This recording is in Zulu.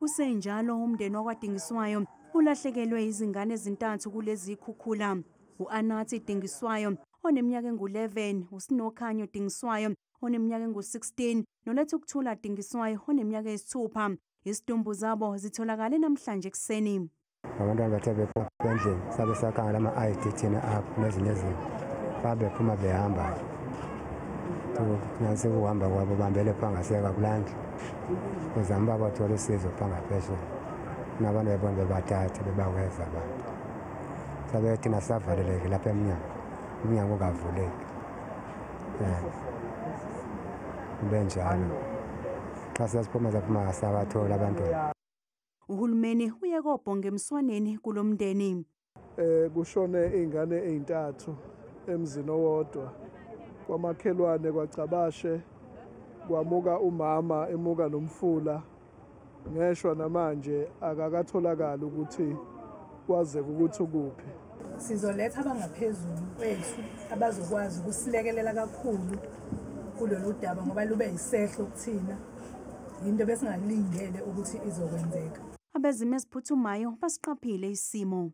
Kusenjalo umndeni wakwaDingiswayo ulahlekelwe izingane ezintathu kulezi zikhukhula. U-Anathi Dingiswayo oneminyaka engu-11, uSinokhanyo Dingiswayo oneminyaka engu-16 noLethukuthula Dingiswayo oneminyaka eyisithupha. Isidumbu zabo zitholakale namhlanje ekuseni. Abantwana bathe bephuma endlini sabe sakhangela ama-ID thina apho nezinye izinto, babephuma behamba. Nansi ukuhamba kwabo bambele phangaseka kulaa ndlu uzama uba bathole usizo phangaphesheya. Kunabantu bebona bebathatha bebaweza abantu. Sabe thina savaleleke lapha emnyango, umnyango ungavuleki. Kube njalo. Xa sesiphuma saphuma sabathola abantwana. Uhulumeni uye kobhonga emswaneni kulomndeni. Kushone izingane ezintathu emzini owodwa. Kwamakhelwane kwaCabashe kwamuka umama emuka nomfula. Ngeshwa namanje akakatholakali ukuthi kwazeka ukuthi ukuphi. Sizoletha abangaphezulu kwethu abazokwazi ukusilekelela kakhulu kulolu daba ngoba lube yisehlo kuthina. Into besingalindele ukuthi izokwenzeka. Abezimo eziphuthumayo basiqaphile isimo.